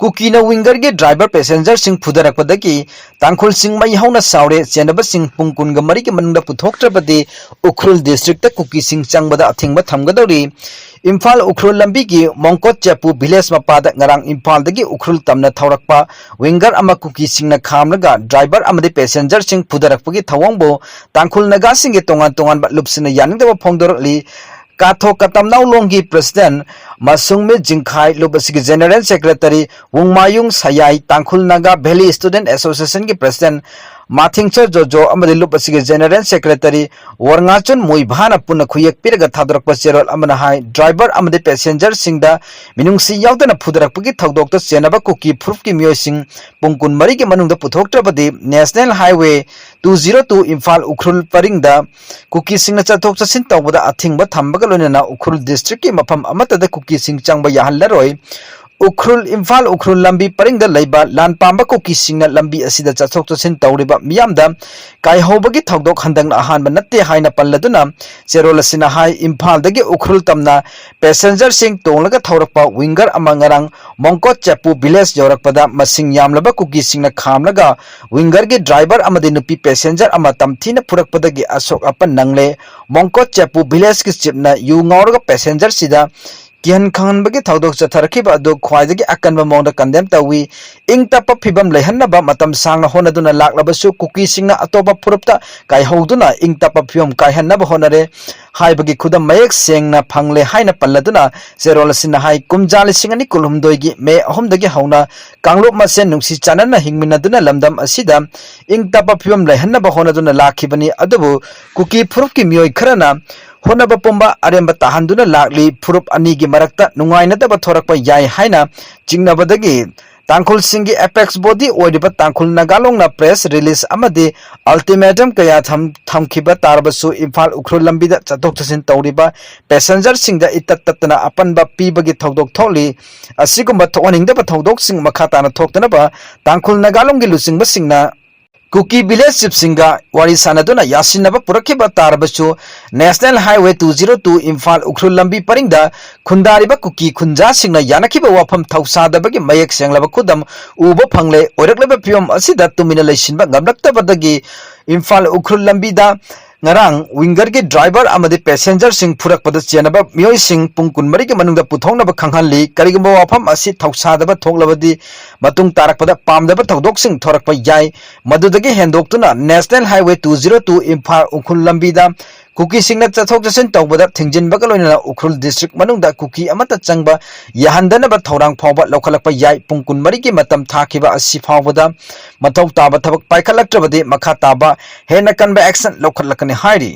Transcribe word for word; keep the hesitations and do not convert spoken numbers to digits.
ꯀꯨꯀꯤꯅ wingerꯒꯤ driver passengerꯁꯤꯡ ꯐꯨꯗꯔꯛꯄꯗꯒꯤ ꯇꯥꯡꯈꯨꯜꯁꯤꯡ ꯃꯩ ꯍꯧꯅ ꯁꯥꯎꯔꯦ꯫ ꯆꯦꯟꯅꯕꯁꯤꯡ ꯄꯨꯡ ꯀꯨꯟꯒ ꯃꯔꯤꯒꯤ ꯃꯅꯨꯡꯗ ꯄꯨꯊꯣꯛꯇ꯭ꯔꯕꯗꯤ ꯎꯈ꯭ꯔꯨꯜ districtꯇ ꯀꯨꯀꯤꯁꯤꯡ ꯆꯪꯕꯗ ꯑꯊꯤꯡꯕ ꯊꯝꯒꯗꯧꯔꯤ꯫ ꯏꯝꯐꯥꯜ ꯎꯈ꯭ꯔꯨꯜ ꯂꯝꯕꯤꯒꯤ ꯃꯣꯡꯀꯣꯠ ꯆꯦꯄꯨ village ꯃꯄꯥꯗ ꯉꯔꯥꯡ ꯏꯝꯐꯥꯜꯗꯒꯤ ꯎꯈ꯭ꯔꯨꯜ ꯇꯝꯅ ꯊꯧꯔꯛꯄ winger ꯑꯃ ꯀꯨꯀꯤꯁꯤꯡꯅ ꯈꯥꯝꯂꯒ driver ꯑꯃꯗꯤ passengerꯁꯤꯡ ꯐꯨꯗꯔꯛꯄꯒꯤ ꯊꯧꯑꯣꯡꯕꯨ ꯇꯥꯡꯈꯨꯜ ꯅꯥꯒꯥꯁꯤꯡꯒꯤ ꯇꯣꯉꯥꯟ ꯇꯣꯉꯥꯟꯕ ꯂꯨꯞꯁꯤꯡꯅ ꯌꯥꯅꯤꯡꯗꯕ ꯐꯣꯡꯗꯣꯔꯛꯂꯤ꯫ ꯀꯥꯊꯣꯛ ꯀꯇꯝꯅꯥꯎꯂꯣꯡꯒꯤ president ꯃꯁꯨꯡꯃꯤꯠ ꯖꯤꯡꯈꯥꯏ, ꯂꯨꯞ ꯑꯁꯤꯒꯤ general secretary ꯋꯨꯡꯃꯥꯌꯨꯡ ꯁꯌꯥꯏ, ꯇꯥꯡꯈꯨꯜ ꯅꯥꯒꯥ valley student associationꯒꯤ president ꯃꯥꯊꯤꯡꯆ ꯖꯣꯖꯣ ꯑꯃꯗꯤ ꯂꯨꯞ ꯑꯁꯤꯒꯤ general secretary ꯋꯔꯉꯥꯆꯨꯟ ꯃꯨꯏꯚꯥꯅ ꯄꯨꯟꯅ ꯈꯨꯌꯦꯛ ꯄꯤꯔꯒ ꯊꯥꯗꯣꯔꯛꯄ ꯆꯦꯔꯣꯜ ꯑꯃꯅ ꯍꯥꯏ, driver ꯑꯃꯗꯤ passengerꯁꯤꯡꯗ ꯃꯤꯅꯨꯡꯁꯤ ꯌꯥꯎꯗꯅ ꯐꯨꯗꯔꯛꯄꯒꯤ ꯊꯧꯗꯣꯛꯇ ꯆꯦꯟꯅꯕ ꯀꯨꯀꯤ ꯐꯨꯔꯨꯞꯀꯤ ꯃꯤꯑꯣꯏꯁꯤꯡ ꯄꯨꯡ ꯀꯨꯟꯃꯔꯤꯒꯤ ꯃꯅꯨꯡꯗ ꯄꯨꯊꯣꯛꯇ꯭ꯔꯕꯗꯤ National Highway two zero two Imphal Ukhrul ꯄꯔꯤꯡꯗ ꯀꯨꯀꯤꯁꯤꯡꯅ ꯆꯠꯊꯣꯛ ꯆꯠꯁꯤꯟ ꯇꯧꯕꯗ ꯑꯊꯤꯡꯕ ꯊꯝꯕꯒ ꯂꯣꯏꯅꯅ ꯎꯈ꯭ꯔꯨꯜ districtꯀꯤ ꯃꯐꯝ ꯑꯃꯠꯇꯗ ꯀꯨꯀꯤꯁꯤꯡ ꯆꯪꯕ ꯌꯥꯍꯜꯂꯔꯣꯏ꯫ ꯎꯈ꯭ꯔꯨꯜ, ꯏꯝꯐꯥꯜ ꯎꯈ꯭ꯔꯨꯜ ꯂꯝꯕꯤ ꯄꯔꯤꯡꯗ ꯂꯩꯕ ꯂꯥꯟ ꯄꯥꯝꯕ ꯀꯨꯀꯤꯁꯤꯡꯅ ꯂꯝꯕꯤ ꯑꯁꯤꯗ ꯆꯠꯊꯣꯛ ꯆꯠꯁꯤꯟ ꯇꯧꯔꯤꯕ ꯃꯤꯌꯥꯝꯗ ꯀꯥꯏꯍꯧꯕꯒꯤ ꯊꯧꯗꯣꯛ ꯍꯟꯗꯛꯅ ꯑꯍꯥꯟꯕ ꯅꯠꯇꯦ ꯍꯥꯏꯅ ꯄꯜꯂꯗꯨꯅ ꯆꯦꯔꯣꯜ ꯑꯁꯤꯅ ꯍꯥꯏ, ꯏꯝꯐꯥꯜꯗꯒꯤ ꯎꯈ꯭ꯔꯨꯜ ꯇꯝꯅ passengerꯁꯤꯡ ꯇꯣꯡꯂꯒ ꯊꯧꯔꯛꯄ winger ꯑꯃ ꯉꯔꯥꯡ ꯃꯣꯡꯀꯣꯠ ꯆꯦꯄꯨ village ꯌꯧꯔꯛꯄꯗ ꯃꯁꯤꯡ ꯌꯥꯝꯂꯕ ꯀꯨꯀꯤꯁꯤꯡꯅ ꯈꯥꯝꯂꯒ wingerꯒꯤ driver ꯑꯃꯗꯤ ꯅꯨꯄꯤ passenger ꯑꯃ ꯇꯝꯊꯤꯅ ꯐꯨꯔꯛꯄꯗꯒꯤ ꯑꯁꯣꯛ ꯑꯄꯟ ꯅꯪꯂꯦ꯫ ꯃꯣꯡꯀꯣꯠ ꯆꯦꯄꯨ villageꯀꯤ chiefꯅ ꯌꯨ ꯉꯥꯎꯔꯒ passengerꯁꯤꯗ ꯀꯤꯍꯟ ꯈꯪꯍꯟꯕꯒꯤ ꯊꯧꯗꯣꯛ ꯆꯠꯊꯔꯛꯈꯤꯕ ꯑꯗꯨ ꯈ꯭ꯋꯥꯏꯗꯒꯤ ꯑꯀꯟꯕ ꯃꯑꯣꯡꯗ condemn ꯇꯧꯏ꯫ ꯏꯪ ꯇꯞꯄ ꯐꯤꯕꯝ ꯂꯩꯍꯟꯅꯕ ꯃꯇꯝ ꯁꯥꯡꯅ ꯍꯣꯠꯅꯗꯨꯅ ꯂꯥꯛꯂꯕꯁꯨ ꯀꯨꯀꯤꯁꯤꯡꯅ ꯑꯇꯣꯞꯄ ꯐꯨꯔꯨꯞꯇ ꯀꯥꯏꯍꯧꯗꯨꯅ ꯏꯪ ꯇꯞꯄ ꯐꯤꯕꯝ ꯀꯥꯏꯍꯟꯅꯕ ꯍꯣꯠꯅꯔꯦ ꯍꯥꯏꯕꯒꯤ ꯈꯨꯗꯝ ꯃꯌꯦꯛ ꯁꯦꯡꯅ ꯐꯪꯂꯦ ꯍꯥꯏꯅ ꯄꯜꯂꯗꯨꯅ ꯆꯦꯔꯣꯜ ꯑꯁꯤꯅ ꯍꯥꯏ, ꯀꯨꯝꯖꯥ ꯂꯤꯁꯤꯡ ꯑꯅꯤ ꯀꯨꯟꯍꯨꯝꯗꯣꯏꯒꯤ ꯃꯦ ꯑꯍꯨꯝꯗꯒꯤ ꯍꯧꯅ ꯀꯥꯡꯂꯨꯞ ꯃꯁꯦꯟ ꯅꯨꯡꯁꯤ ꯆꯥꯟꯅꯅ ꯍꯤꯡꯃꯤꯟꯅꯗꯨꯅ ꯂꯝꯗꯝ ꯑꯁꯤꯗ ꯏꯪ ꯇꯞꯄ ꯐꯤꯕꯝ ꯂꯩꯍꯟꯅꯕ ꯍꯣꯠꯅꯗꯨꯅ ꯂꯥꯛꯈꯤꯕꯅꯤ꯫ ꯑꯗꯨꯕꯨ ꯀꯨꯀꯤ ꯐꯨꯔꯨꯞꯀꯤ ꯃꯤꯑꯣꯏ ꯈꯔꯅ ꯍꯣꯠꯅꯕ ꯄꯨꯝꯕ ꯑꯔꯦꯝꯕ ꯇꯥꯍꯟꯗꯨꯅ ꯂꯥꯛꯂꯤ꯫ ꯐꯨꯔꯨꯞ ꯑꯅꯤꯒꯤ ꯃꯔꯛꯇ ꯅꯨꯡꯉꯥꯏꯅꯗꯕ ꯊꯣꯔꯛꯄ ꯌꯥꯏ ꯍꯥꯏꯅ ꯆꯤꯡꯅꯕꯗꯒꯤ ꯇꯥꯡꯈꯨꯜꯁꯤꯡꯒꯤ apex body ꯑꯣꯏꯔꯤꯕ ꯇꯥꯡꯈꯨꯜ ꯅꯥꯒꯥꯂꯣꯡꯅ press release ꯑꯃꯗꯤ ultimatum ꯀꯌꯥ ꯊꯝ-, ꯊꯝꯈꯤꯕ ꯇꯥꯔꯕꯁꯨ ꯏꯝꯐꯥꯜ ꯎꯈ꯭ꯔꯨꯜ ꯂꯝꯕꯤꯗ ꯆꯠꯊꯣꯛ ꯆꯠꯁꯤꯟ ꯇꯧꯔꯤꯕ passengerꯁꯤꯡꯗ ꯏꯇꯠ ꯇꯠꯇꯅ ꯑꯄꯟꯕ ꯄꯤꯕꯒꯤ ꯊꯧꯗꯣꯛ ꯊꯣꯛꯂꯤ꯫ ꯑꯁꯤꯒꯨꯝꯕ ꯊꯣꯛꯍꯟꯅꯤꯡꯗꯕ ꯊꯧꯗꯣꯛꯁꯤꯡ ꯃꯈꯥ ꯇꯥꯅ ꯊꯣꯛꯇꯅꯕ ꯇꯥꯡꯈꯨꯜ ꯅꯥꯒꯥꯂꯣꯡꯒꯤ ꯂꯨꯆꯤꯡꯕꯁꯤꯡꯅ ꯀꯨꯀꯤ ꯚꯤꯂꯦꯖ ꯆꯤꯐꯁꯤꯡꯒ ꯋꯥꯔꯤ ꯁꯥꯟꯅꯗꯨꯅ ꯌꯥꯁꯤꯟꯅꯕ ꯄꯨꯔꯛꯈꯤꯕ ꯇꯥꯔꯕꯁꯨ, national highway two zero two Imphal Ukhrul ꯂꯝꯕꯤ ꯄꯔꯤꯡꯗ ꯈꯨꯟꯗꯥꯔꯤꯕ ꯀꯨꯀꯤ ꯈꯨꯟꯖꯥꯁꯤꯡꯅ ꯌꯥꯅꯈꯤꯕ ꯋꯥꯐꯝ ꯊꯧꯁꯥꯗꯕꯒꯤ ꯃꯌꯦꯛ ꯁꯦꯡꯂꯕ ꯈꯨꯗꯝ ꯎꯕ ꯐꯪꯂꯦ꯫ ꯑꯣꯏꯔꯛꯂꯤꯕ ꯐꯤꯕꯝ ꯑꯁꯤꯗ ꯇꯨꯃꯤꯟꯅ ꯂꯩꯁꯤꯟꯕ ꯉꯝꯂꯛꯇꯕꯗꯒꯤ ꯏꯝꯐꯥꯜ ꯎꯈ꯭ꯔꯨꯜ ꯂꯝꯕꯤꯗ ꯉꯔꯥꯡ ꯋꯤꯡꯒꯔꯒꯤ ꯗ꯭ꯔꯥꯏꯚꯔ ꯑꯃꯗꯤ ꯄꯦꯁꯦꯟꯖꯔꯁꯤꯡ ꯐꯨꯔꯛꯄꯗ ꯆꯦꯟꯅꯕ ꯃꯤꯑꯣꯏꯁꯤꯡ ꯄꯨꯡ ꯀꯨꯟꯃꯔꯤꯒꯤ ꯃꯅꯨꯡꯗ ꯄꯨꯊꯣꯛꯅꯕ ꯈꯪꯍꯜꯂꯤ꯫ ꯀꯔꯤꯒꯨꯝꯕ ꯋꯥꯐꯝ ꯑꯁꯤ ꯊꯧꯁꯥꯗꯕ ꯊꯣꯛꯂꯕꯗꯤ, ꯃꯇꯨꯡ ꯇꯥꯔꯛꯄꯗ ꯄꯥꯝꯗꯕ ꯊꯧꯗꯣꯛꯁꯤꯡ ꯊꯣꯔꯛꯄ ꯌꯥꯏ꯫ ꯃꯗꯨꯗꯒꯤ ꯍꯦꯟꯗꯣꯛꯇꯨꯅ national highway two zero two Imphal Ukhrul ꯂꯝꯕꯤꯗ ꯀꯨꯀꯤꯁꯤꯡꯅ ꯆꯠꯊꯣꯛ ꯆꯠꯁꯤꯟ ꯇꯧꯕꯗ ꯊꯤꯡꯖꯤꯟꯕꯒ ꯂꯣꯏꯅꯅ ꯎꯈ꯭ꯔꯨꯜ ꯗꯤꯁꯇ꯭ꯔꯤꯛ ꯃꯅꯨꯡꯗ ꯀꯨꯀꯤ ꯑꯃꯠꯇ ꯆꯪꯕ ꯌꯥꯍꯟꯗꯅꯕ ꯊꯧꯔꯥꯡ ꯐꯥꯎꯕ ꯂꯧꯈꯠꯂꯛꯄ ꯌꯥꯏ꯫ ꯄꯨꯡ ꯀꯨꯟꯃꯔꯤꯒꯤ ꯃꯇꯝ ꯊꯥꯈꯤꯕ ꯑꯁꯤ ꯐꯥꯎꯕꯗ ꯃꯊꯧ ꯇꯥꯕ ꯊꯕꯛ ꯄꯥꯏꯈꯠꯂꯛꯇ꯭ꯔꯕꯗꯤ ꯃꯈꯥ ꯇꯥꯕ ꯍꯦꯟꯅ ꯀꯟꯕ action ꯂꯧꯈꯠꯂꯛꯀꯅꯤ ꯍꯥꯏꯔꯤ꯫